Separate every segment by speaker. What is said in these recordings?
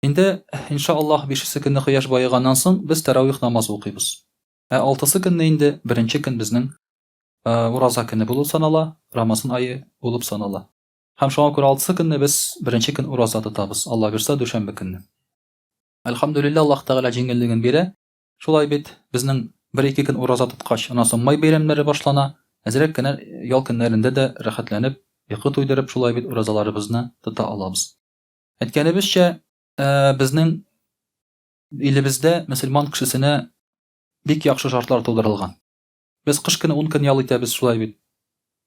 Speaker 1: Инде, иншаАллаһ, бишесе көнне кояш баеганнан соң без тәравих намазы укыйбыз. Ә алтысы көнне инде беренче көн безнең ураза көне булып санала, Рамазан ае булып санала. Һәм шуңа күрә алтысы көнне без беренче көн ураза тотабыз, Алла бирса, дүшәмбе көнне. Әлхәмдүлилләһ, Аллаһ Тәгалә җиңеллеген бирә. Шулай бит, безнең бер-ике көн ураза тоткач, аннан соң май бәйрәмнәре башлана. Әзрәк кенә ял көннәрендә дә рәхәтләнеп, йокы туйдырып, шулай бит уразаларыбызны тота алабыз. Әйткәнебезчә, безнең илебездә мөселман кешесенә бик яхшы шартлар тудырылган. Без кыш көне ун көн ял итәбез, шулай бит.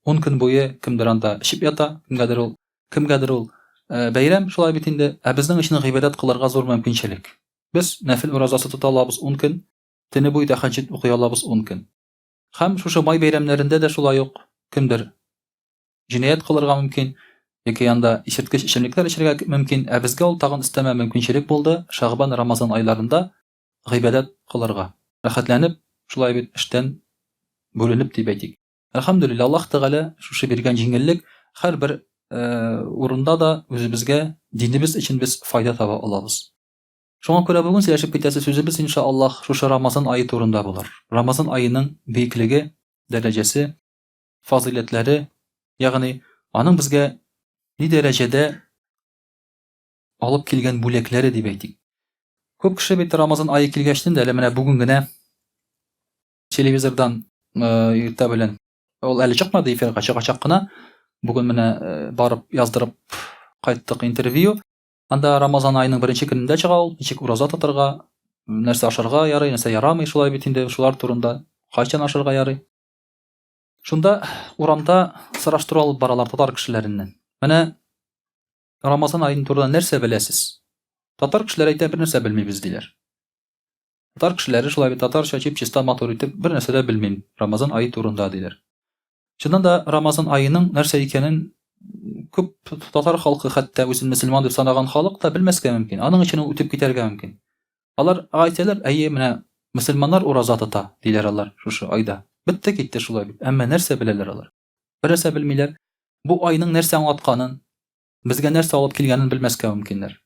Speaker 1: Ун көн буе кемдер анда эчеп ята, кемгәдер ул, кемгәдер ул бәйрәм, шулай бит инде. Ә безнең өчен гыйбадәт кылырга зур мөмкинчелек. Без нәфел уразасы тота алабыз ун көн, төне буе тәһәҗҗүд укый алабыз ун көн. Һәм шушы май бәйрәмнәрендә дә шулай ук кемдер җинаять кылырга мөмкин, яки анда исерткеч эчемлекләр эчәргә мөмкин, ә безгә ул тагын өстәмә мөмкинчелек булды, Шәгъбан, Рамазан айларында гыйбадәт кылырга, рәхәтләнеп, шулай бит, эштән бүленеп дип әйтик. Әлхәмдүлилләһ, Аллаһ Тәгалә шушы биргән җиңеллек һәрбер урында да үзебезгә, динебез өчен без файда таба алабыз. Шуңа күрә бүген сөйләшеп китәсе сүзебез, инша Аллаһ, шушы Рамазан ае турында булыр. Рамазан аеның бөеклеге, дәрәҗәсе, фазыйләтләре, ягъни аның безгә ни дәрәҗәдә алып килгән бүләкләре дип әйтик. Күп кеше бит Рамазан ае килгәчтен дә әле менә бүген генә телевизордан иртә белән ул әле чыкмады эфирга, чыгачак кына. Бүген менә барып яздырып кайттык интервью. Анда Рамазан аеның беренче көнендә чыга ул, ничек ураза тотарга, нәрсә ашарга ярый, нәрсә ярамый, шулай бит инде, шулар турында, кайчан ашарга ярый. Шунда урамда сораштыру алып баралар татар кешеләреннән. Менә Рамазан аен турында нәрсә беләсез? Татар кешеләре әйтә, бер нәрсә белмибез, диләр. Татар кешеләре шулай бит татарча чип-чиста матур итеп бер нәрсә дә белмим Рамазан ае турында, диләр. Чыннан да Рамазан аеның нәрсә икәнен күп татар халкы, хәтта үзен мөселман дип санаган халык та белмәскә мөмкин. Аның өчен ул үтеп китәргә мөмкин. Алар әйтәләр, әйе, менә мөселманнар ураза тота, диләр алар шушы айда. Бетте китте шулай бит. Әмма нәрсә беләләр алар? Бер нәрсә белмиләр. Бу айның нәрсә аңлатканын, безгә нәрсә алып килгәнен белмәскә мөмкиннәр.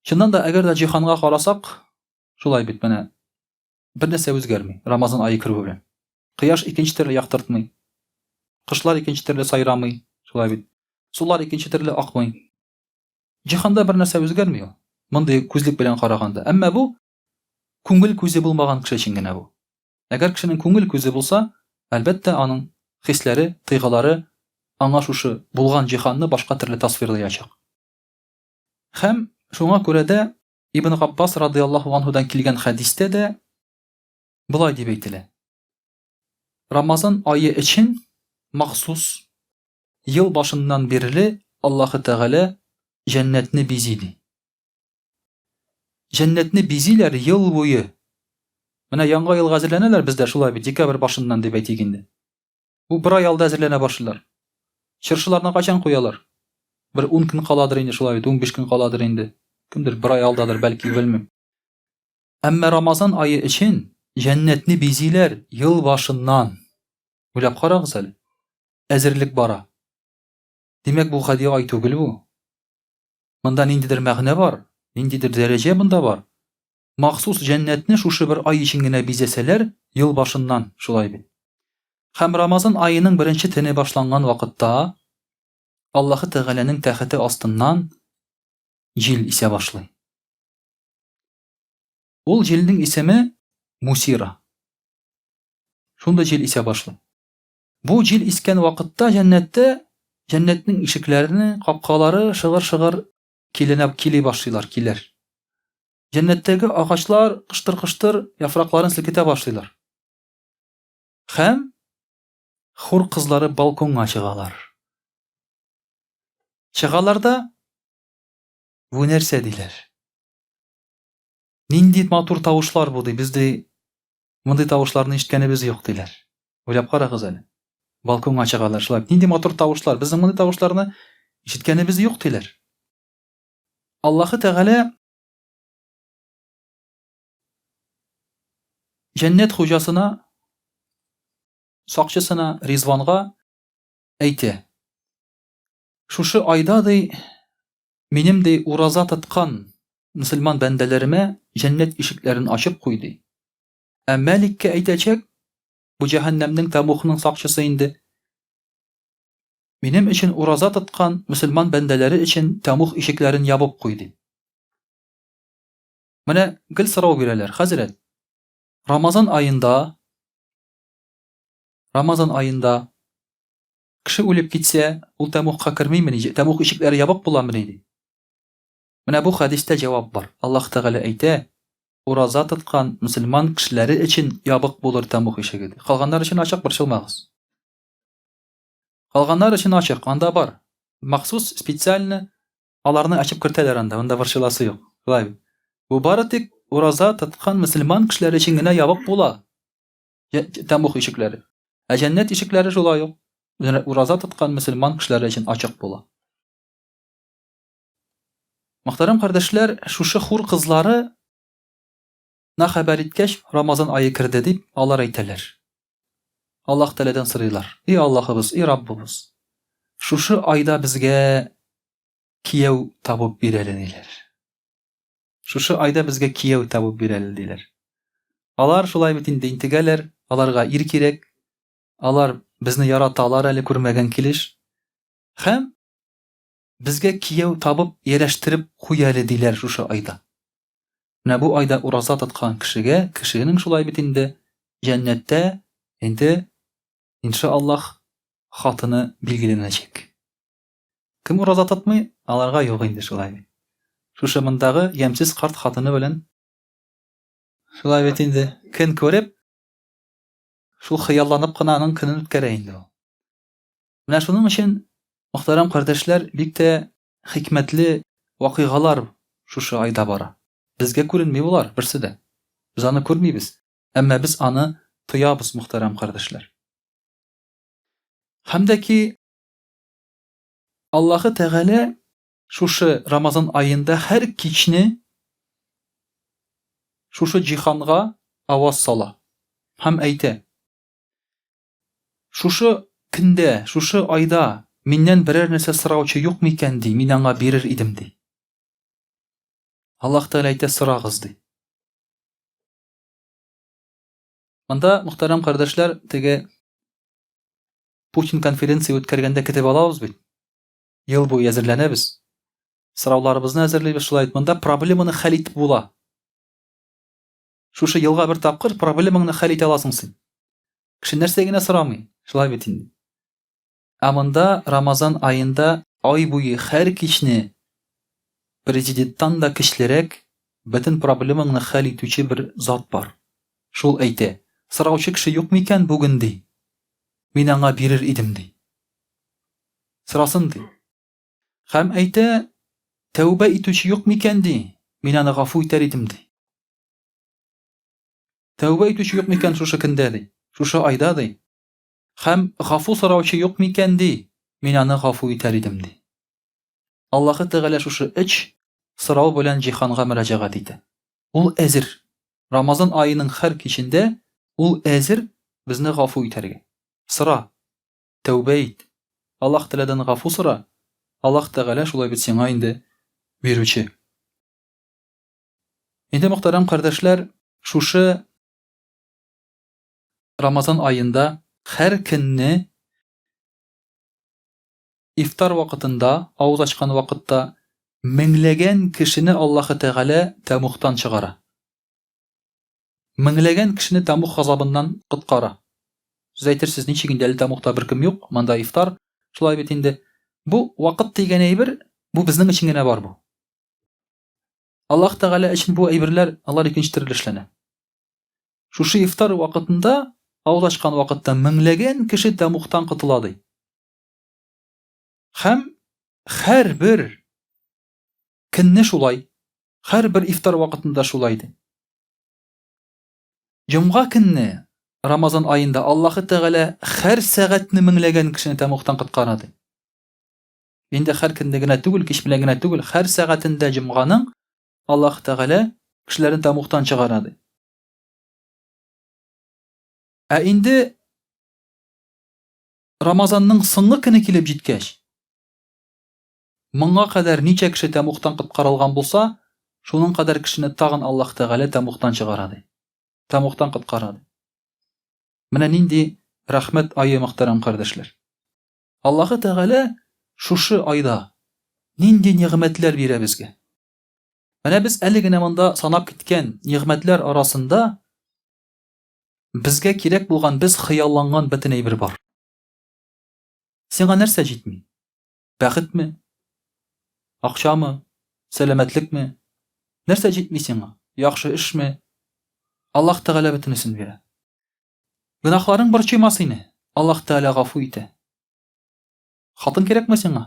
Speaker 1: Чыннан да, әгәр дә җиһанга карасак, шулай бит менә бер нәрсә үзгәрми Рамазан ае керүе белән. Кояш икенче төрле яктыртмый. Кошлар икенче төрле сайрамый, шулай бит. Сулар икенче төрле акмый. Җиһанда бер нәрсә үзгәрми ул. Мондый күзлек белән караганда. Әмма бу күңел күзе булмаган кеше өчен генә бу. Әгәр кешенең күңел күзе булса, әлбәттә, аның хисләре, тойгылары аңа шушы булган җиһанны башка төрле тасвирлаячак. Һәм шуңа күрә дә Ибн Габбас радыяллаһу анһудан килгән хәдистә дә болай дип әйтелә. Рамазан ае өчен махсус ел башыннан бирле Аллаһы Тәгалә җәннәтне бизи ди. Җәннәтне бизиләр ел буе. Менә яңа елга әзерләнәләр бездә шулай бит, декабрь башыннан дип әйтик инде. Бу бер ай алда әзерләнә башлыйлар. Чыршыларны кайчан куялар? Бер 10 көн каладыр инде шулай бит, 15 көн каладыр инде. Кемдер бер ай алдадыр, бәлки, белмим. Әмма Рамазан ае өчен җәннәтне бизиләр ел башыннан. Уйлап карагыз әле. Әзерлек бара. Димәк, бу гади ай түгел бу. Монда ниндидер мәгънә бар, ниндидер дәрәҗә монда бар. Махсус җәннәтне шушы бер ай өчен генә бизәсәләр, ел башыннан, шулай бит. Һәм Рамазан аеның беренче төне башланган вакытта Аллаһы Тәгаләнең тәхете астыннан җил исә башлый. Ул җилнең исеме Мусира. Шундый җил исә башлый. Бу җил искән вакытта җәннәттә җәннәтнең ишекләрне, капкалары шыгыр-шыгыр киленә кили башлыйлар, килер. Җәннәттәге агачлар кыштыр-кыштыр яфракларын селкетә башлыйлар. Һәм хур кызлары балконга чыгалар. Чыгалар да, бу нәрсә диләр? Нинди матур тавышлар бу ди, без ди мондый тавышларны ишеткәнебез юк диләр. Уйлап карагыз әле. Балконга чыгалар шулай. Нинди матур тавышлар, безнең мондый тавышларны ишеткәнебез юк диләр. Аллаһы Тәгалә җәннәт хуҗасына, сакчысына Ризванга әйтә. Шушы айда ди, минем ди ураза тоткан мөселман бәндәләремә җәннәт ишекләрен ачып куй, ди. Ә Мәликкә әйтәчәк, бу җәһәннәмнең тәмухның сакчысы инде, Минем өчен ураза тоткан мөселман бәндәләре өчен тәмух ишекләрен ябып куй, ди. Менә гел сорау бирәләр, хәзрәт, Рамазан аенда Рамазан аенда кеше үлеп китсә, ул тәмухка кермимени, тәмух ишекләре ябык буламыни, ди. Менә бу хәдистә җавап бар. Аллаһ Тәгалә әйтә, Ураза тоткан мөселман кешеләре өчен ябык булыр тәмух ишеге, ди. Калганнар өчен ачык, борчылмагыз. Калганнар өчен ачык, анда бар. Махсус, специально аларны ачып кертәләр анда, монда борчыласы юк. Шулай бит. Бу бары тик ураза тоткан мөселман кешеләре өчен генә ябык була. Тәмух ишекләре. Ә җәннәт ишекләре шулай ук ураза тоткан мөселман кешеләре өчен ачык була. Мөхтәрәм кардәшләр, шушы хур кызлары на хәбәр иткәч, Рамазан ае керде дип, алар әйтәләр. Аллаһ Тәгаләдән сорыйлар: "И Аллаһыбыз, и Раббыбыз, шушы айда безгә кияү табып бир әле", диләр. Шушы айда безгә кияү табып бир әле, диләр. Алар шулай бит инде интегәләр, аларга ир кирәк. Алар безне яраталар әле күрмәгән килеш. Һәм Безгә кияү табып, ияләштереп куй әле, диләр шушы айда. Менә бу айда ураза тоткан кешегә, кешенең шулай бит инде, җәннәттә инде, иншаАллаһ, хатыны билгеләнәчәк. Кем ураза тотмый, аларга юк инде шулай бит. Шушы мондагы ямьсез карт хатыны белән шулай бит инде, көн күреп, шул хыялланып кына аның көнен үткәрә инде ул. Менә шуның өчен, мөхтәрәм кардәшләр, бик тә хикмәтле вакыйгалар шушы айда бара. Безгә күренми болар берсе дә. Без аны күрмибез, әмма без аны тоябыз, мөхтәрәм кардәшләр. Һәм дә ки Аллаһы Тәгалә шушы Рамазан аенда һәр кичне шушы җиһанга аваз сала һәм әйтә: Шушы көндә, шушы айда миннән берәр нәрсә сораучы юк микән, ди, мин аңа бирер идем, ди. Аллаһ Тәгалә әйтә, сорагыз, ди. Монда, мөхтәрәм кардәшләр, теге Путин конференция үткәргәндә көтеп алабыз бит. Ел буе әзерләнәбез. Сорауларыбызны әзерлибез шулай. Монда проблеманы хәл итеп була. Шушы елга бер тапкыр проблемаңны хәл итә аласың син. Кеше нәрсә генә сорамый, шулай бит инде. Ә монда Рамазан аенда ай буе һәр кичне президенттан да көчлерәк бөтен проблемаңны хәл итүче бер зат бар. Шул әйтә, сораучы кеше юк микән бүген, ди. Мин аңа бирер идем, ди. Сорасын, ди. Һәм әйтә, тәүбә итүче юк микән, ди, мин аны гафу итәр идем, ди. Тәүбә итүче юк микән шушы көндә, ди, шушы айда, ди. Һәм гафу сораучы юк микән, ди, мин аны гафу итәр идем, ди. Аллаһы Тәгалә шушы өч сорау белән җиһанга мөрәҗәгать итә. Ул әзер. Рамазан аеның һәр кичендә ул әзер безне гафу итәргә. Сора, тәүбә ит, Аллаһ Тәгаләдән гафу сора, Аллаһ Тәгалә шулай бит сиңа инде бирүче. Инде, мөхтәрәм кардәшләр, шушы Рамазан аенда һәр көнне ифтар вакытында, авыз ачкан вакытта меңләгән кешене Аллаһы Тәгалә тәмугтан чыгара. Меңләгән кешене тәмуг газабыннан коткара. Сез әйтерсез, ничек инде әле тәмугта беркем юк, монда ифтар, шулай бит инде. Бу вакыт дигән әйбер, бу безнең өчен генә бар бу. Аллаһ Тәгалә өчен бу әйберләр, алар икенче төрле эшләнә. Шушы ифтар вакытында, авыз ачкан вакытта меңләгән кеше тәмугтан котыла ди. Һәм һәрбер көнне шулай, һәрбер ифтар вакытында шулай ди. Җомга көнне Рамазан аенда Аллаһы Тәгалә һәр сәгатьне меңләгән кешене тәмугтан коткара ди. Инде һәр көнне генә түгел, кич белән генә түгел, һәр сәгатендә җомганың Аллаһы Тәгалә кешеләрне тәмугтан чыгара ди. Ә инде Рамазанның соңгы көне килеп җиткәч, моңа кадәр ничә кеше тәмугтан коткарылган булса, Шуның кадәр кешене тагын Аллаһ Тәгалә тәмугтан чыгара, ди. Тәмугтан коткара, ди. Менә нинди рәхмәт ае, мөхтәрәм кардәшләр. Аллаһы Тәгалә шушы айда нинди нигъмәтләр бирә безгә? Менә без әле генә монда санап киткән нигъмәтләр арасында безгә кирәк булган, без хыялланган бөтен әйбер бар. Сиңа нәрсә җитми? Бәхетме? Акчамы? Сәламәтлекме? Нәрсә җитми сиңа? Яхшы эшме? Аллаһ Тәгалә бөтенесен бирә. Гөнаһларың борчыйма сине. Аллаһ Тәгалә гафу итә. Хатын кирәкме сиңа?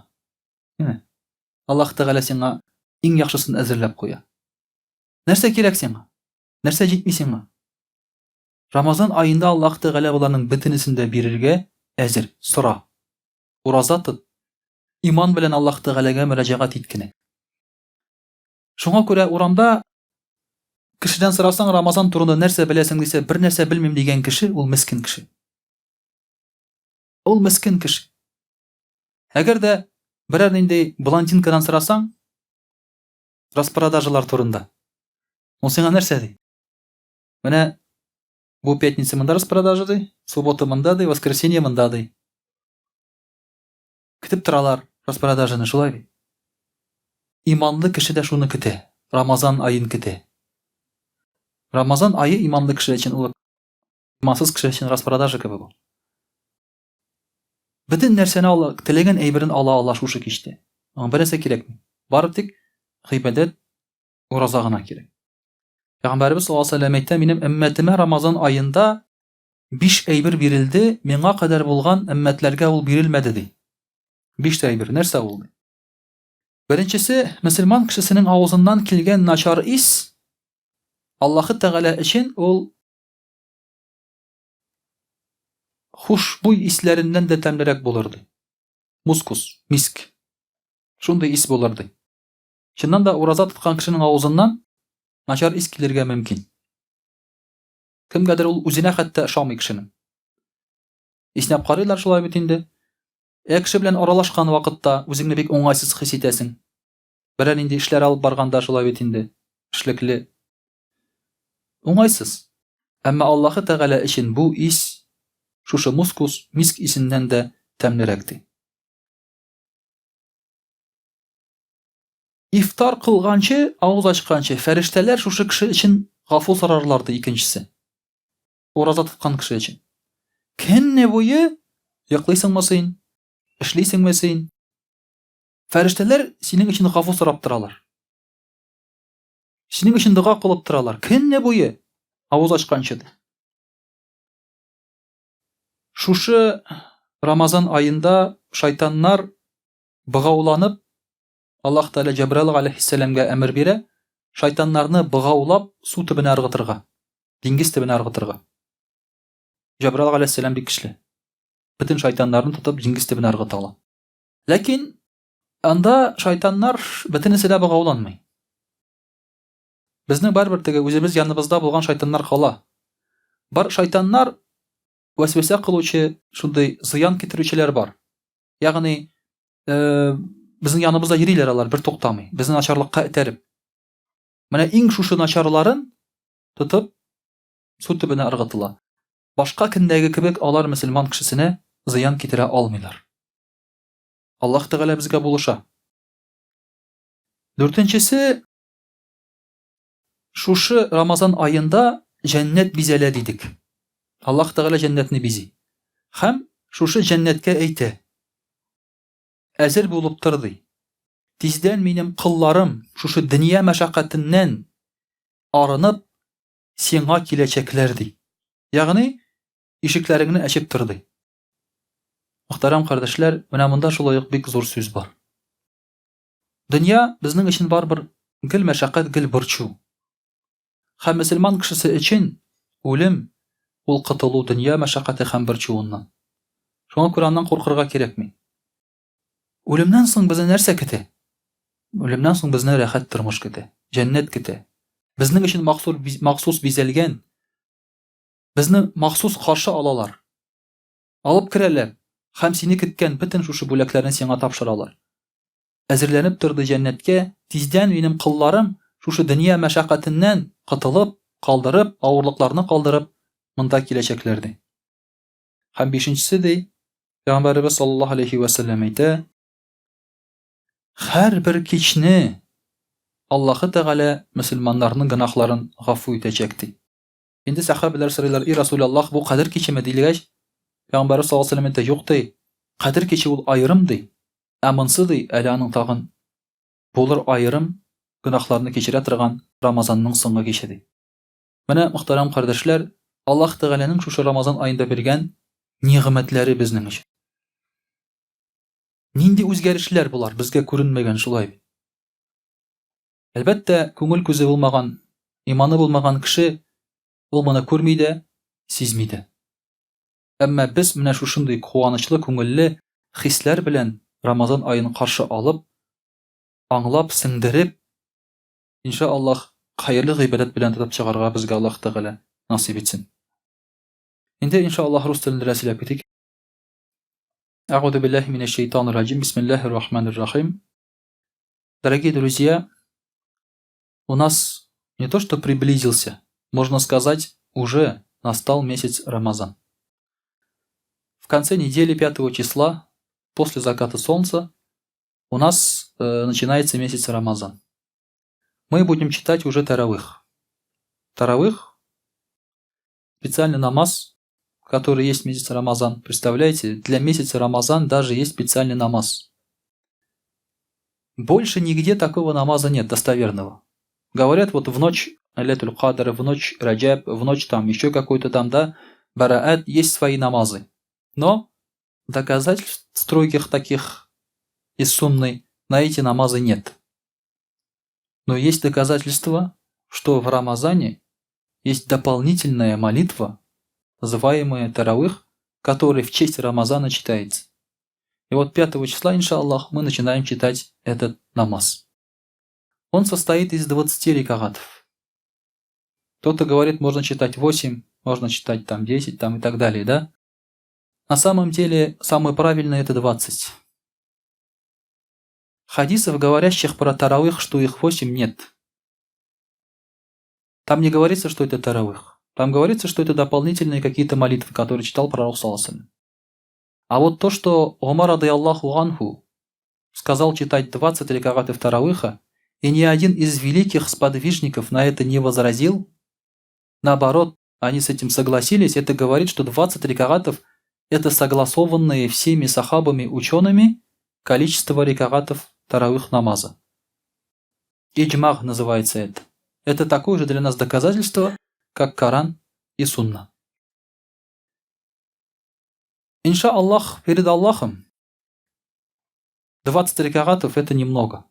Speaker 1: Менә. Аллаһ Тәгалә сиңа иң яхшысын әзерләп куя. Нәрсә кирәк сиңа? Нәрсә җитми сиңа? Рамазан аенда Аллаһ Тәгалә боларның бөтенесен дә бирергә әзер. Сора. Ураза тот. Иман белән Аллаһ Тәгаләгә мөрәҗәгать ит кенә. Шуңа күрә урамда кешедән сорасаң, Рамазан турында нәрсә беләсең дисә, бер нәрсә белмим дигән кеше, ул мескен кеше. Ул мескен кеше. Әгәр дә берәр нинди блондинкадан сорасаң, распродажалар турында, ул сиңа нәрсә ди? Менә бу пятница монда распродажа ди, суббота монда ди, воскресенье монда ди. Көтеп торалар распродажаны, шулай бит? Иманлы кеше дә шуны көтә, Рамазан аен көтә. Рамазан ае иманлы кеше өчен ул имансыз кеше өчен распродажа кебек ул. Бөтен нәрсәне ала, теләгән әйберен ала ала шушы кичтә. Аңа бер нәрсә кирәкми. Бары тик гыйбадәт, ураза гына кирәк. Пәйгамбәребез саллаллаһу алейһи ва сәлләм әйтә, минем өммәтемә Рамазан аенда биш әйбер бирелде, миңа кадәр булган өммәтләргә ул бирелмәде, ди. Биш тә әйбер. Нәрсә ул? Беренчесе, мөселман кешесенең авызыннан килгән начар ис Аллаһы Тәгалә өчен ул хушбуй исләреннән дә тәмлерәк булыр, ди. Мускус, миск. Шундый ис булыр, ди. Чыннан да ураза тоткан кешенең авызыннан начар ис килергә мөмкин. Кемгәдер ул үзенә хәтта ошамый кешенең. Иснәп карыйлар шулай бит инде. Ә кеше белән аралашкан вакытта үзеңне бик уңайсыз хис итәсең. Берәр нинди эшләр алып барганда шулай бит инде. Эшлекле. Уңайсыз. Әмма Аллаһы Тәгалә өчен бу ис шушы мускус, миск исеннән дә тәмлерәк ди. Ифтар кылганчы, авыз ачканчы, фәрештәләр шушы кеше өчен гафу сорарлар, ди икенчесе. Ураза тоткан кеше өчен. Көне буе йоклыйсыңмы син, эшлисеңме син? Фәрештәләр синең өчен гафу сорап торалар. Синең өчен дога кылып торалар. Көне буе авыз ачканчы. Шушы Рамазан аенда шайтаннар богауланып Аллаһ Тәгалә Җәбраил галәйһиссәламгә әмер бирә, шайтаннарны богаулап су төбенә ыргытырга, диңгез төбенә ыргытырга. Җәбраил галәйһиссәлам бик көчле. Бөтен шайтаннарны тотып диңгез төбенә ыргыта ала. Ләкин анда шайтаннар бөтенесе дә богауланмый. Безнең барыбер теге үзебез яныбызда булган шайтаннар кала. Бар шайтаннар вәсвәсә кылучы, шундый зыян китерүчеләр бар. Ягъни, э, безнең яныбызда йөриләр алар, бер туктамый. Безне начарлыкка этәреп. Менә иң шушы начарларын тотып су төбенә ыргытыла. Башка көндәге кебек алар мөселман кешесенә зыян китерә алмыйлар. Аллаһ Тәгалә безгә булыша. Дүртенчесе, шушы Рамазан аенда җәннәт бизәлә дидек. Аллаһ Тәгалә җәннәтне бизи. Һәм шушы җәннәткә әйтә: Әзер булып тор, ди. Тиздән минем колларым шушы дөнья мәшәкатеннән арынып, сиңа киләчәкләр, ди. Ягъни, ишекләреңне ачып тор, ди. Мөхтәрәм кардәшләр, менә монда шулай ук бик зур сүз бар. Дөнья безнең өчен барыбер гел мәшәкать, гел борчу. Һәм мөселман кешесе өчен үлем ул котылу дөнья мәшәкате һәм борчуыннан. Шуңа күрә аннан куркырга кирәкми. Үлемнән соң безне нәрсә көтә? Үлемнән соң безне рәхәт тормыш көтә, җәннәт көтә. Безнең өчен махсус бизәлгән, безне махсус каршы алалар. Алып керәләр һәм сине көткән бөтен шушы бүләкләрне сиңа тапшыралар. Әзерләнеп тор, ди, җәннәткә, тиздән минем колларым шушы дөнья мәшәкатеннән котылып, калдырып, авырлыкларны калдырып, монда киләчәкләр, ди. Һәм бишенчесе, ди, Пәйгамбәребез саллаллаһу алейхи вә сәлләм әйтә, һәрбер кичне Аллаһы Тәгалә мөселманнарның гөнаһларын гафу итәчәк, ди. Инде сәхабәләр сорыйлар, И Расул Аллаһ, бу кадер кичеме, дилгәч, Пәйгамбәребез саллаллаһу алейһи ва сәлләм әйтә, юк, ди, кадер киче ул аерым, ди, ә монсы, ди, әле аның тагын булыр аерым гөнаһларны кичерә торган Рамазанның соңгы киче, ди. Менә, мөхтәрәм кардәшләр, Аллаһ Тәгаләнең шушы Рамазан аенда биргән нигъмәтләре безнең өчен. Нинди үзгәрешләр болар, безгә күренмәгән, шулай бит? Әлбәттә, күңел күзе булмаган, иманы булмаган кеше ул моны күрми дә, сизми дә. Әмма без менә шушындый куанычлы күңелле хисләр белән Рамазан аен каршы алып, аңлап, сеңдереп, инша Аллаһ, хәерле гыйбадәт белән тотып чыгарга безгә Аллаһ Тәгалә насыйп итсен. Инде инша Аллаһ рус телендә дә сөйләп китик. Әгъузу биллаһи минәш шәйтанир раҗим. Бисмиллаһир рахманир рахим. Дорогие друзья, у нас не то что приблизился, можно сказать, уже настал месяц Рамазан. В конце недели 5 числа, после заката солнца, у нас начинается месяц Рамазан. Мы будем читать уже таравых. Таравых – специальный намаз, который есть в месяц Рамазан. Представляете, для месяца Рамазан даже есть специальный намаз. Больше нигде такого намаза нет достоверного. Говорят, вот в ночь Летуль Кадр, в ночь Раджаб, в ночь там еще какой-то там, да, Бараат, есть свои намазы. Но доказательств строгих таких из сунны на эти намазы нет. Но есть доказательства, что в Рамазане есть дополнительная молитва, называемая Таравых, которая в честь Рамазана читается. И вот 5 числа, иншаллах, мы начинаем читать этот намаз. Он состоит из 20 рекагатов. Кто-то говорит, можно читать 8, можно читать там 10 там и так далее, да? На самом деле, самое правильное это 20. Хадисов, говорящих про таравых, что их 8, нет. Там не говорится, что это таравых. Там говорится, что это дополнительные какие-то молитвы, которые читал пророк саллаллаху. А вот то, что Омар рады Аллаху анху сказал читать 20 рекагатов таравыха, и ни один из великих сподвижников на это не возразил, наоборот, они с этим согласились, это говорит, что 20 рекагатов – это согласованные всеми сахабами учеными количество рекагатов таравых намаза. Иджмах называется это. Это такое же для нас доказательство, как Коран и Сунна. Инша Аллах, перед Аллахом 20 рекагатов это немного.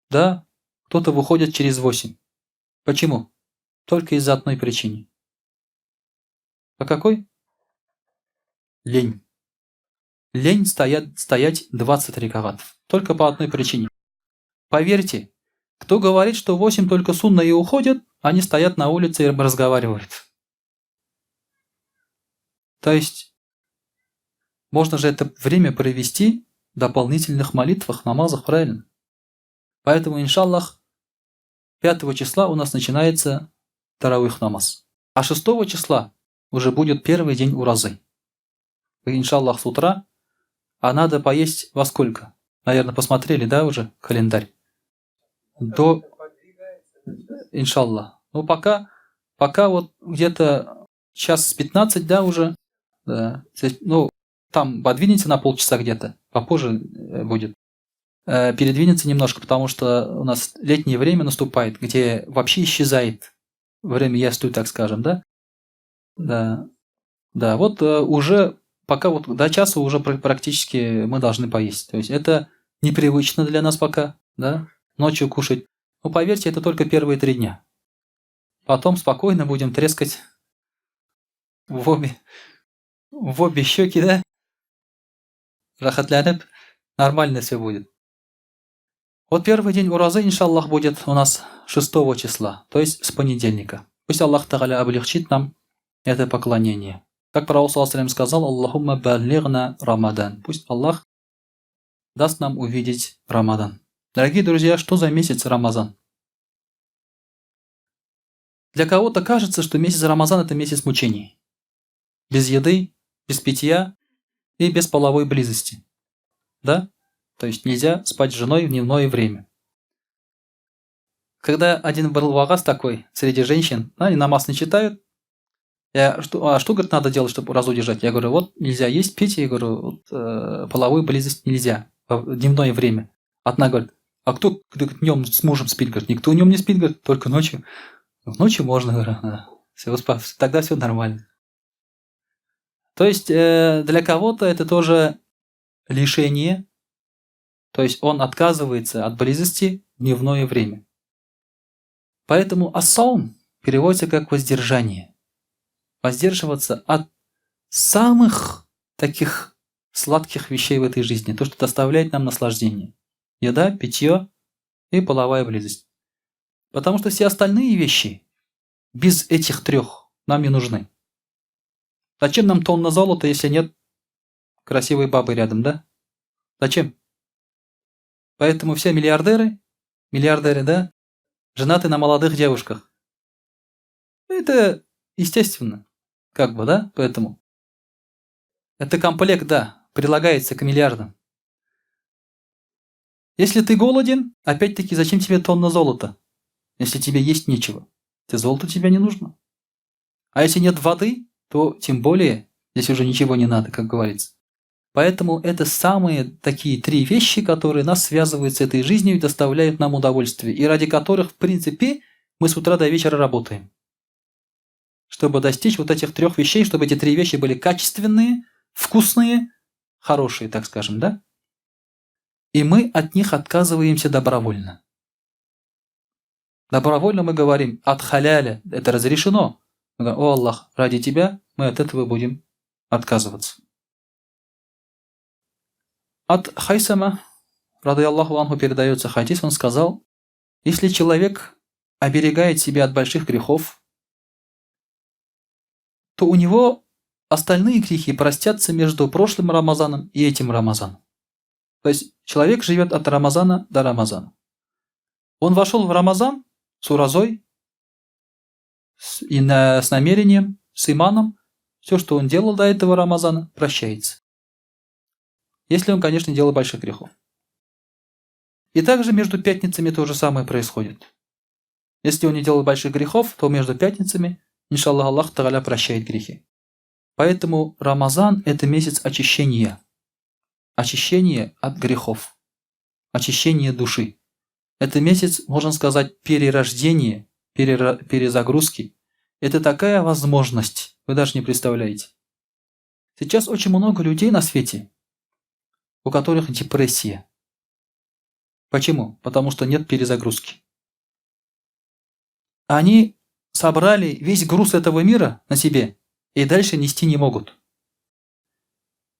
Speaker 1: Да, кто-то выходит через 8. Почему? Только из-за одной причины. По какой? Лень. Лень стоять 20 рекагатов. Только по одной причине. Поверьте, кто говорит, что 8 только сунна и уходят, они стоят на улице и разговаривают. То есть, можно же это время провести в дополнительных молитвах, намазах, правильно? Поэтому, иншаллах, 5 числа у нас начинается таравих намаз. А 6 числа уже будет первый день уразы. Иншаллах, с утра. А надо поесть во сколько? Наверное, посмотрели, да, уже календарь? До... Иншаллах. Ну, пока вот где-то час 15, да, уже. Да. Ну, там подвинется на полчаса где-то, попозже будет. Передвинется немножко, потому что у нас летнее время наступает, где вообще исчезает время ясту, так скажем, да? Да. Да, вот уже пока вот до часа уже практически мы должны поесть. То есть это непривычно для нас пока, да, ночью кушать. Но поверьте, это только первые 3 дня. Потом спокойно будем трескать в обе щеки, да? Рәхәтләнеп, нормально все будет. Вот первый день уразы, иншаллах, будет у нас 6 числа, то есть с понедельника. Пусть Аллах Тагаля облегчит нам это поклонение. Как Пророк саллаллаху сказал: «Аллахумма баллигна Рамадан». Пусть Аллах даст нам увидеть Рамадан. Дорогие друзья, что за месяц Рамазан? Для кого-то кажется, что месяц Рамазан – это месяц мучений. Без еды, без питья и без половой близости. Да? То есть нельзя спать с женой в дневное время. Когда один был вагаз такой среди женщин, они намаз не читают. Я, что, а что, говорит, надо делать, чтобы разу держать? Я говорю, вот нельзя есть, пить, я говорю, вот, половую близость нельзя в дневное время. Одна говорит, а кто днем с мужем спит? Говорит, никто днем не спит, говорит, только ночью. Ночью можно, говорю, да. Все, тогда все нормально. То есть для кого-то это тоже лишение, то есть он отказывается от близости в дневное время. Поэтому الصوم переводится как воздержание. Воздерживаться от самых таких сладких вещей в этой жизни, то, что доставляет нам наслаждение. Еда, питье и половая близость. Потому что все остальные вещи без этих трех нам не нужны. Зачем нам тонна золота, если нет красивой бабы рядом, да? Зачем? Поэтому все миллиардеры, миллиардеры, да, женаты на молодых девушках. Это естественно, как бы, да, поэтому. Это комплект, да, прилагается к миллиардам. Если ты голоден, опять-таки, зачем тебе тонна золота? Если тебе есть нечего, ты золото тебе не нужно. А если нет воды, то тем более здесь уже ничего не надо, как говорится. Поэтому это самые такие три вещи, которые нас связывают с этой жизнью и доставляют нам удовольствие, и ради которых, в принципе, мы с утра до вечера работаем. Чтобы достичь вот этих трех вещей, чтобы эти три вещи были качественные, вкусные, хорошие, так скажем, да? И мы от них отказываемся добровольно. Добровольно мы говорим от халяля, это разрешено. Мы говорим, о Аллах, ради тебя мы от этого будем отказываться. От Хайсама, رضي الله عنه, передается хадис, он сказал, если человек оберегает себя от больших грехов, то у него остальные грехи простятся между прошлым Рамазаном и этим Рамазаном. То есть человек живет от Рамазана до Рамазана. Он вошел в Рамазан с уразой, с намерением, с иманом. Все, что он делал до этого Рамазана, прощается. Если он, конечно, делал больших грехов. И также между пятницами то же самое происходит. Если он не делал больших грехов, то между пятницами, إن شاء الله, Аллах تعالى прощает грехи. Поэтому Рамазан – это месяц очищения. Очищение от грехов. Очищение души. Это месяц, можно сказать, перерождения, перезагрузки. Это такая возможность, вы даже не представляете. Сейчас очень много людей на свете, у которых депрессия. Почему? Потому что нет перезагрузки. Они собрали весь груз этого мира на себе и дальше нести не могут.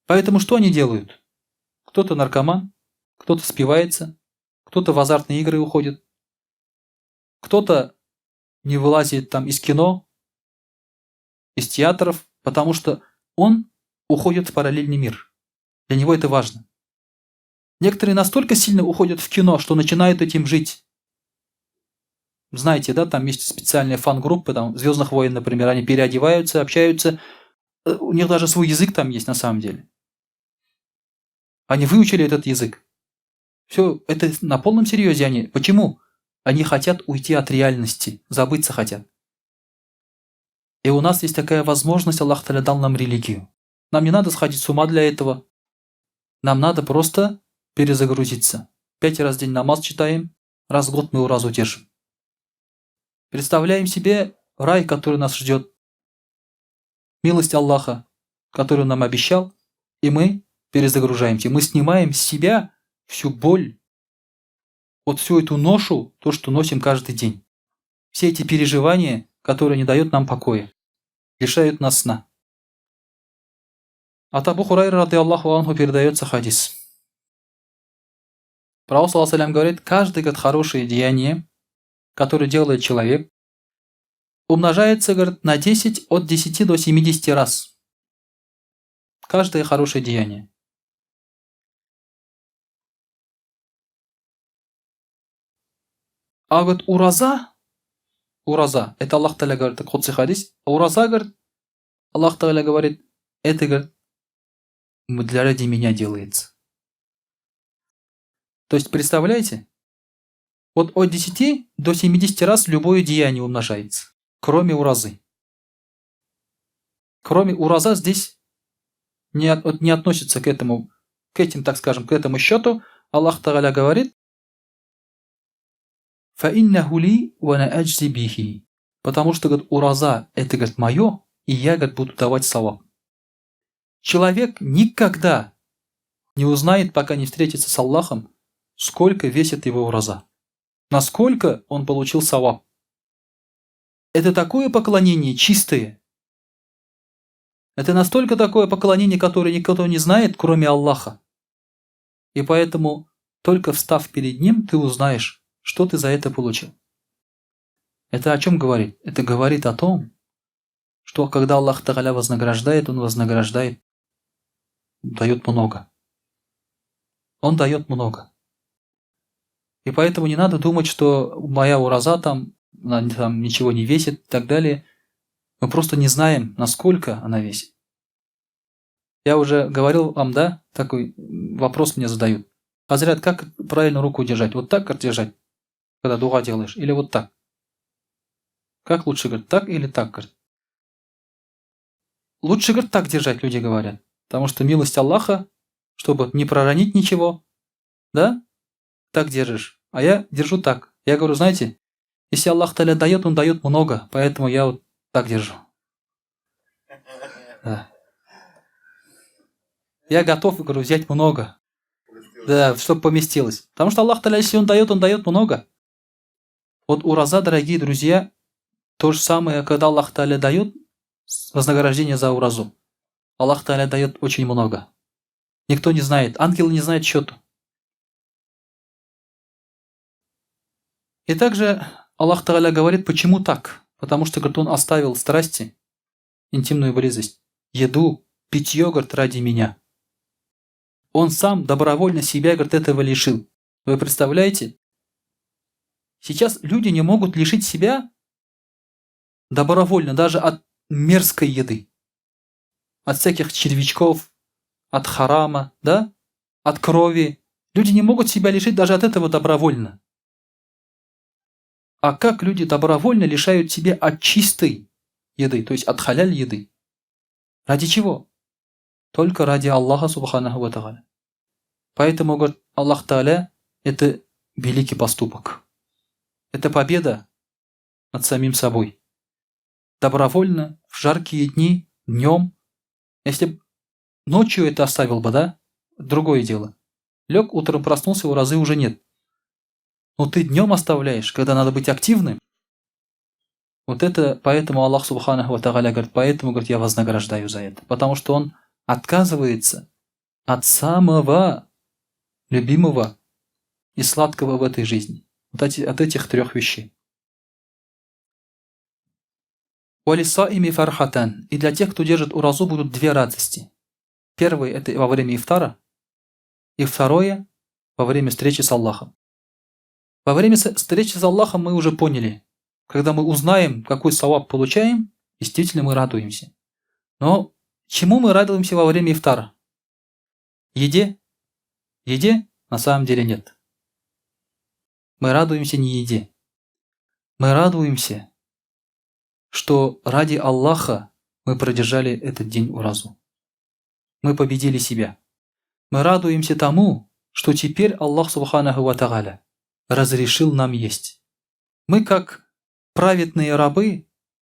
Speaker 1: Поэтому что они делают? Кто-то наркоман, кто-то спивается, кто-то в азартные игры уходит, кто-то не вылазит там из кино, из театров, потому что он уходит в параллельный мир. Для него это важно. Некоторые настолько сильно уходят в кино, что начинают этим жить. Знаете, да, там есть специальные фан-группы, там «Звездных войн», например, они переодеваются, общаются. У них даже свой язык там есть на самом деле. Они выучили этот язык. Все, это на полном серьезе они. Почему? Они хотят уйти от реальности, забыться хотят. И у нас есть такая возможность, Аллах تعالى дал нам религию. Нам не надо сходить с ума для этого. Нам надо просто перезагрузиться. 5 раз в день намаз читаем, раз в год мы уразу держим. Представляем себе рай, который нас ждет, милость Аллаха, которую нам обещал, и мы перезагружаемся. Мы снимаем с себя всю боль, вот всю эту ношу, то, что носим каждый день. Все эти переживания, которые не дают нам покоя, лишают нас сна. От Абу Хурайра, رضي الله عنه, передается хадис. Пророк صلى الله говорит, каждый, говорит, хорошее деяние, которое делает человек, умножается, говорит, на 10, от 10 до 70 раз. Каждое хорошее деяние. А вот ураза Ураза. Это Аллах Таля говорит, кудси хадис. Ураза, говорит, Аллах Таля говорит, это, говорит, для ради меня делается. То есть, представляете, вот от 10 до 70 раз любое деяние умножается, кроме уразы. Кроме ураза здесь не относится к этому, к этим, так скажем, к этому счету. Аллах Тагаля говорит, فَإِنَّهُ لِي وَأَنَا أَجْزِي بِهِ. Потому что, говорит, ураза – это, говорит, мое, и я, говорит, буду давать саваб. Человек никогда не узнает, пока не встретится с Аллахом, сколько весит его ураза, насколько он получил саваб. Это такое поклонение чистое. Это настолько такое поклонение, которое никто не знает, кроме Аллаха. И поэтому, только встав перед Ним, ты узнаешь, что ты за это получил. Это о чем говорит? Это говорит о том, что когда Аллах Тагаля вознаграждает, Он вознаграждает, дает много. Он дает много. И поэтому не надо думать, что моя ураза там, она там ничего не весит и так далее. Мы просто не знаем, насколько она весит. Я уже говорил вам, да, такой вопрос мне задают. Хазрят, как правильно руку держать? Вот так держать, когда дуа делаешь, или вот так? Как лучше, говорит, так или так, говорит? Лучше, говорит, так держать, люди говорят. Потому что милость Аллаха, чтобы не проронить ничего, да, так держишь. А я держу так. Я говорю, знаете, если Аллах Таля дает, Он дает много, поэтому я вот так держу. Да. Я готов, говорю, взять много. Да, чтобы поместилось. Потому что Аллах Таля, если Он дает много. Вот ураза, дорогие друзья, то же самое, когда Аллах Таля дает вознаграждение за уразу. Аллах Таля дает очень много. Никто не знает, ангелы не знают счету. И также Аллах Таля говорит, почему так? Потому что, говорит, он оставил страсти, интимную близость, еду, питье, говорит, ради меня. Он сам добровольно себя, говорит, этого лишил. Вы представляете? Сейчас люди не могут лишить себя добровольно даже от мерзкой еды, от всяких червячков, от харама, да? От крови. Люди не могут себя лишить даже от этого добровольно. А как люди добровольно лишают себя от чистой еды, то есть от халяль еды? Ради чего? Только ради Аллаха субханаху ва тааля. Поэтому, говорит, Аллах Тааля, это великий поступок. Это победа над самим собой. Добровольно, в жаркие дни, днем. Если б ночью это оставил бы, да, другое дело. Лег, утром проснулся, уразы уже нет. Но ты днем оставляешь, когда надо быть активным. Вот это, поэтому Аллах субханаху ва тааля говорит, поэтому, говорит, я вознаграждаю за это. Потому что он отказывается от самого любимого и сладкого в этой жизни. Вот от этих трех вещей. Валисаими фархатан. И для тех, кто держит уразу, будут две радости. Первое – это во время ифтара. И второе – во время встречи с Аллахом. Во время встречи с Аллахом мы уже поняли, когда мы узнаем, какой саваб получаем, действительно мы радуемся. Но чему мы радуемся во время ифтара? Еде? Еде на самом деле нет. Мы радуемся не еде. Мы радуемся, что ради Аллаха мы продержали этот день уразу. Мы победили себя. Мы радуемся тому, что теперь Аллах субханаху ва тааля разрешил нам есть. Мы, как праведные рабы,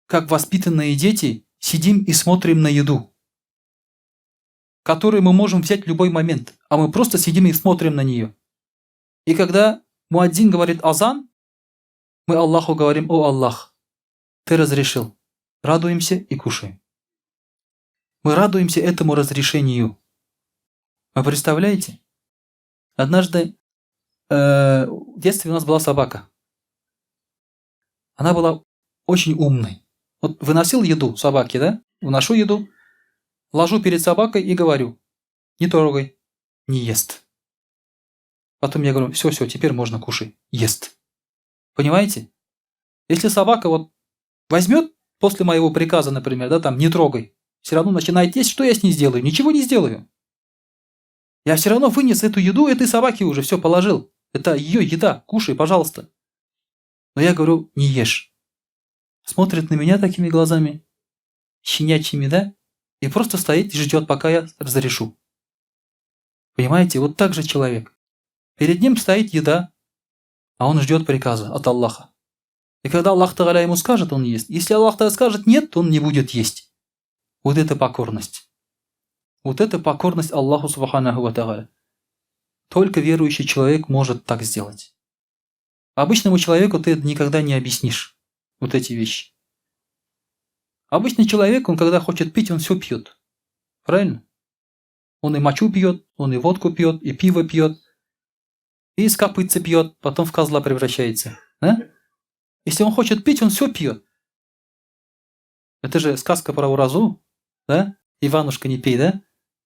Speaker 1: как воспитанные дети, сидим и смотрим на еду, которую мы можем взять в любой момент, а мы просто сидим и смотрим на нее. И когда муаддин говорит азан, мы Аллаху говорим: «О Аллах, ты разрешил». Радуемся и кушаем. Мы радуемся этому разрешению. Вы представляете? Однажды в детстве у нас была собака. Она была очень умной. Вот выносил еду собаке, да? Выношу еду, ложу перед собакой и говорю: не трогай, не ест. Потом я говорю: все, все, теперь можно кушать, ест. Понимаете? Если собака вот возьмет после моего приказа, например, да, там, не трогай, все равно начинает есть, что я с ней сделаю? Ничего не сделаю. Я все равно вынес эту еду этой собаке уже, все положил. Это ее еда, кушай, пожалуйста. Но я говорю, не ешь. Смотрит на меня такими глазами, щенячьими, да? И просто стоит и ждет, пока я разрешу. Понимаете, вот так же человек. Перед ним стоит еда, а он ждет приказа от Аллаха. И когда Аллах Тагаля ему скажет, он ест. Если Аллах Тагаля скажет нет, то он не будет есть. Вот это покорность. Вот это покорность Аллаху Субханаху Ва Тагаля. Только верующий человек может так сделать. Обычному человеку ты никогда не объяснишь вот эти вещи. Обычный человек, он когда хочет пить, он все пьет. Правильно? Он и мочу пьет, он и водку пьет, и пиво пьет, и из копытца пьет, потом в козла превращается. Да? Если он хочет пить, он все пьет. Это же сказка про уразу, да? Иванушка, не пей, да?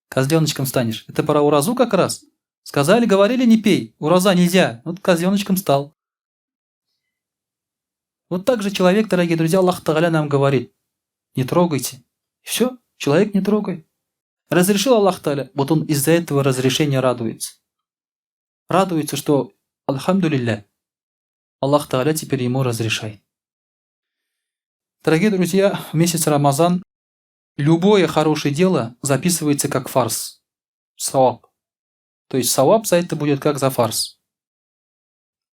Speaker 1: Козленочком станешь. Это про уразу как раз. Сказали, говорили, не пей. Ураза нельзя. Вот козленочком стал. Вот так же человек, дорогие друзья, Аллах Тагаля нам говорит. Не трогайте. Все, человек не трогай. Разрешил Аллах Тагаля, вот он из-за этого разрешения радуется. Радуется, что, альхамдулилля, Аллах Тагаля теперь ему разрешает. Дорогие друзья, в месяц Рамазан любое хорошее дело записывается как фарз, саваб. То есть саваб за это будет как за фарз.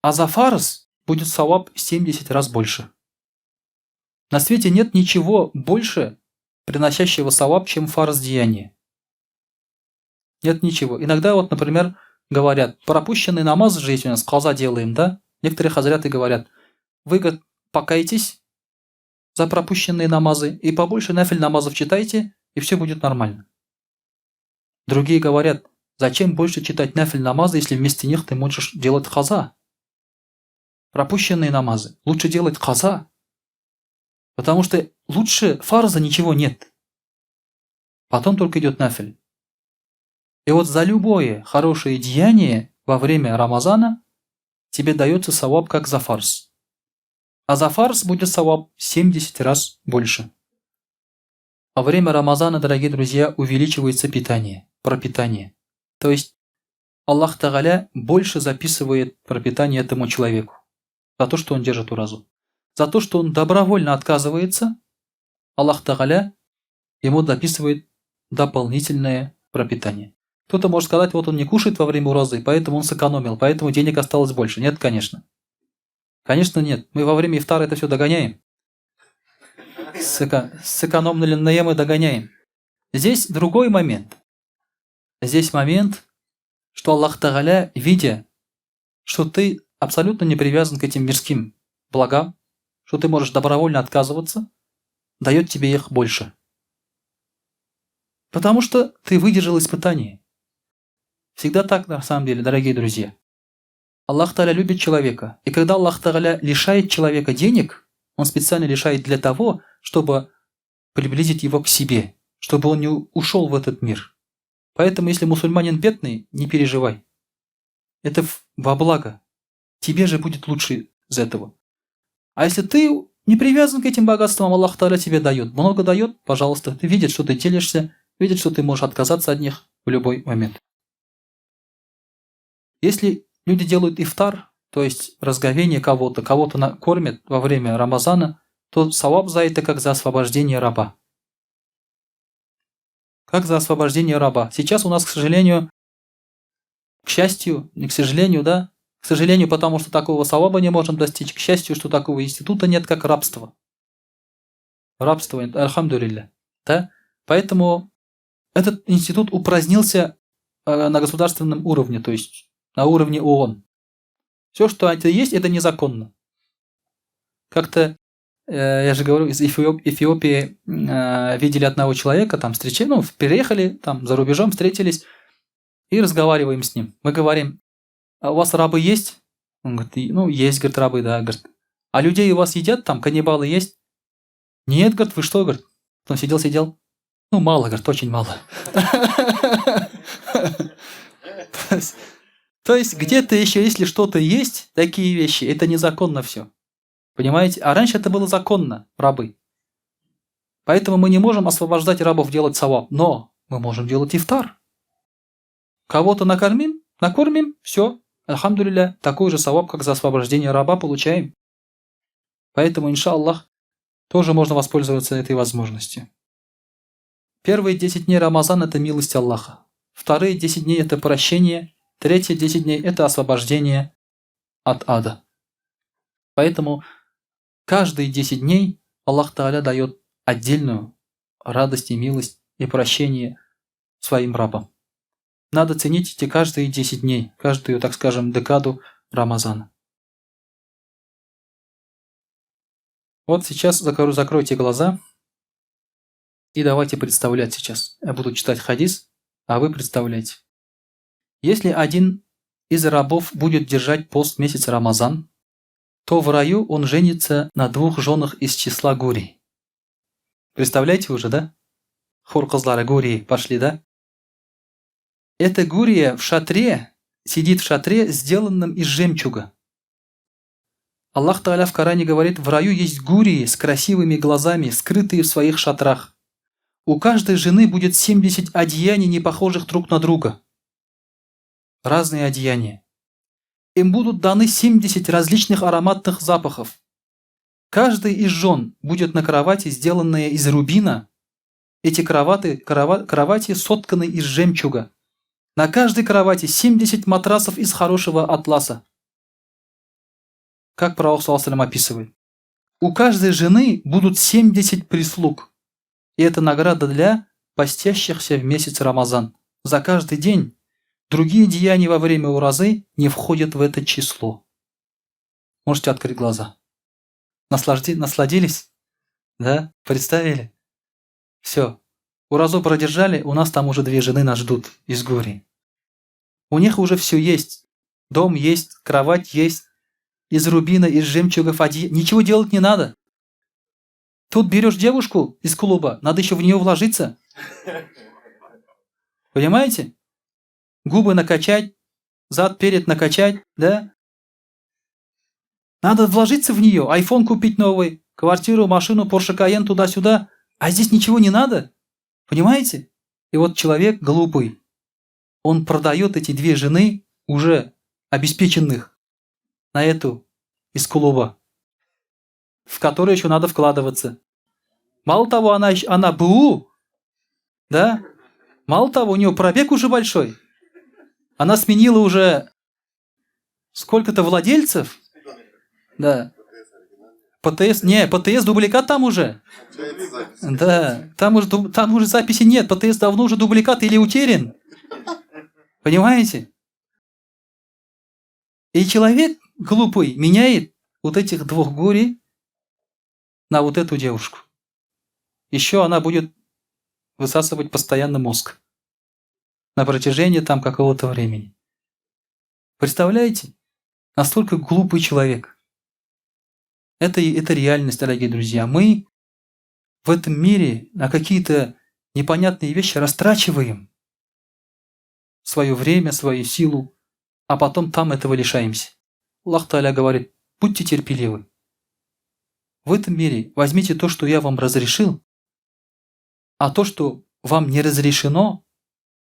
Speaker 1: А за фарз будет саваб 70 раз больше. На свете нет ничего больше, приносящего саваб, чем фарз деяние. Нет ничего. Иногда вот, например, говорят, пропущенный намаз же есть у нас, каза делаем, да? Некоторые хазряты говорят, вы, говорит, покайтесь за пропущенные намазы и побольше нафиль намазов читайте, и все будет нормально. Другие говорят, зачем больше читать нафиль намазы, если вместо них ты можешь делать каза? Пропущенные намазы. Лучше делать каза, потому что лучше фарза ничего нет. Потом только идет нафиль. И вот за любое хорошее деяние во время Рамазана тебе дается саваб, как за фарз. А за фарз будет саваб 70 раз больше. Во время Рамазана, дорогие друзья, увеличивается питание, пропитание. То есть Аллах Тагаля больше записывает пропитание этому человеку за то, что он держит уразу. За то, что он добровольно отказывается, Аллах Тагаля ему дописывает дополнительное пропитание. Кто-то может сказать, вот он не кушает во время уразы, поэтому он сэкономил, поэтому денег осталось больше. Нет, конечно. Конечно, нет. Мы во время ифтара это все догоняем. Сэкономленное мы догоняем. Здесь другой момент. Здесь момент, что Аллах Тагаля, видя, что ты абсолютно не привязан к этим мирским благам, что ты можешь добровольно отказываться, дает тебе их больше. Потому что ты выдержал испытание. Всегда так, на самом деле, дорогие друзья. Аллах Та'аля любит человека. И когда Аллах Та'аля лишает человека денег, он специально лишает для того, чтобы приблизить его к себе, чтобы он не ушел в этот мир. Поэтому, если мусульманин бедный, не переживай. Это во благо. Тебе же будет лучше из этого. А если ты не привязан к этим богатствам, Аллах Та'аля тебе дает. Много дает, пожалуйста. Ты видишь, что ты делишься, видит, что ты можешь отказаться от них в любой момент. Если люди делают ифтар, то есть разговение кого-то, кого-то кормят во время Рамазана, то саваб за это как за освобождение раба. Как за освобождение раба. Сейчас у нас, к сожалению, к счастью, не к сожалению, да, к сожалению, потому что такого саваба не можем достичь, к счастью, что такого института нет, как рабство. Рабство, альхамдулилля. Да? Поэтому этот институт упразднился на государственном уровне, то есть на уровне ООН. Все, что это есть, это незаконно. Как-то, я же говорю, из Эфиопии видели одного человека, там встречали, ну, переехали, там за рубежом встретились и разговариваем с ним. Мы говорим, а у вас рабы есть? Он говорит, ну, есть, говорит, рабы, да. Говорит, а людей у вас едят там, каннибалы есть? Нет, говорит, вы что, говорит? Он сидел-сидел. Ну, мало, говорит, очень мало. То есть где-то еще, если что-то есть, такие вещи, это незаконно все. Понимаете? А раньше это было законно, рабы. Поэтому мы не можем освобождать рабов, делать саваб, но мы можем делать ифтар. Кого-то накормим, накормим, все, альхамдулилля, такой же саваб, как за освобождение раба, получаем. Поэтому, иншаллах, тоже можно воспользоваться этой возможностью. Первые 10 дней Рамазана – это милость Аллаха. Вторые 10 дней – это прощение. Третьи 10 дней – это освобождение от ада. Поэтому каждые 10 дней Аллах Тааля дает отдельную радость и милость и прощение своим рабам. Надо ценить эти каждые 10 дней, каждую, так скажем, декаду Рамазана. Вот сейчас закройте глаза и давайте представлять сейчас. Я буду читать хадис, а вы представляете. Если один из рабов будет держать пост месяц Рамазан, то в раю он женится на двух женах из числа гури. Представляете уже, да? Хур кызлары гури пошли, да? Эта гурия в шатре, сидит в шатре, сделанном из жемчуга. Аллах Тааля в Коране говорит, в раю есть гурии с красивыми глазами, скрытые в своих шатрах. У каждой жены будет 70 одеяний, не похожих друг на друга. Разные одеяния. Им будут даны 70 различных ароматных запахов. Каждый из жен будет на кровати, сделанная из рубина. Эти кровати сотканы из жемчуга. На каждой кровати 70 матрасов из хорошего атласа. Как пророк саллаллаху описывает. У каждой жены будут 70 прислуг. И это награда для постящихся в месяц Рамазан. За каждый день другие деяния во время уразы не входят в это число. Можете открыть глаза. Насладились? Да? Представили? Все. Уразу продержали, у нас там уже две жены нас ждут из Гурии. У них уже все есть. Дом есть, кровать есть. Из рубина, из жемчуга, фади. Ничего делать не надо. Тут берешь девушку из клуба, надо еще в нее вложиться. Понимаете? Губы накачать, зад, перед накачать, да? Надо вложиться в нее, айфон купить новый, квартиру, машину, Porsche Cayenne туда-сюда. А здесь ничего не надо. Понимаете? И вот человек глупый, он продает эти две жены, уже обеспеченных, на эту из клуба, в которую еще надо вкладываться. Мало того, она БУ, да? Мало того, у нее пробег уже большой. Она сменила уже сколько-то владельцев. Да. ПТС, не, ПТС дубликат там уже. Да, там уже записи нет. ПТС давно уже дубликат или утерян. Понимаете? И человек глупый меняет вот этих двух гури на вот эту девушку. Еще она будет высасывать постоянно мозг на протяжении там какого-то времени. Представляете? Настолько глупый человек. Это реальность, дорогие друзья. Мы в этом мире на какие-то непонятные вещи растрачиваем свое время, свою силу, а потом там этого лишаемся. Аллах Тааля говорит, будьте терпеливы. В этом мире возьмите то, что я вам разрешил, а то, что вам не разрешено,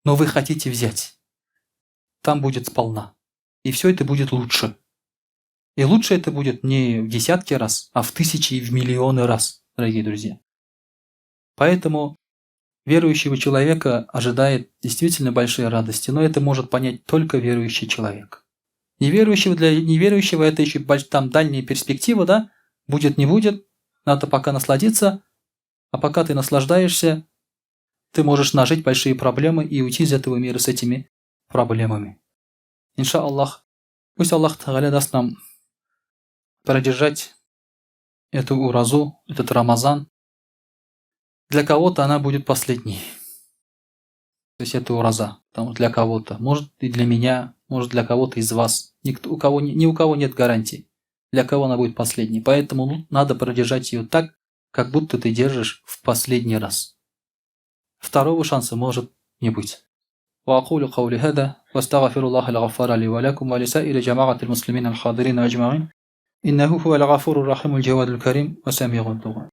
Speaker 1: но вы хотите взять, там будет сполна. И все это будет лучше. И лучше это будет не в десятки раз, а в тысячи и в миллионы раз, дорогие друзья. Поэтому верующего человека ожидает действительно большие радости, но это может понять только верующий человек. Неверующего, для неверующего это еще там дальняя перспектива, да? Будет, не будет, надо пока насладиться, а пока ты наслаждаешься, ты можешь нажить большие проблемы и уйти из этого мира с этими проблемами. Иншаллах, пусть Аллах Тааля даст нам продержать эту уразу, этот Рамазан. Для кого-то она будет последней. То есть это ураза. Там для кого-то. Может и для меня, может для кого-то из вас. Ни у кого нет гарантий, для кого она будет последней. Поэтому надо продержать ее так, как будто ты держишь в последний раз. Второго шанса может не быть. وأقول قولي هذا واستغفر الله الغفار لي ولكم ولسائر جماعة المسلمين الحاضرين أجمعين. Иннәһу һуәл гафурур рахимул җәвадул кәрим вә сәмигуд дуа.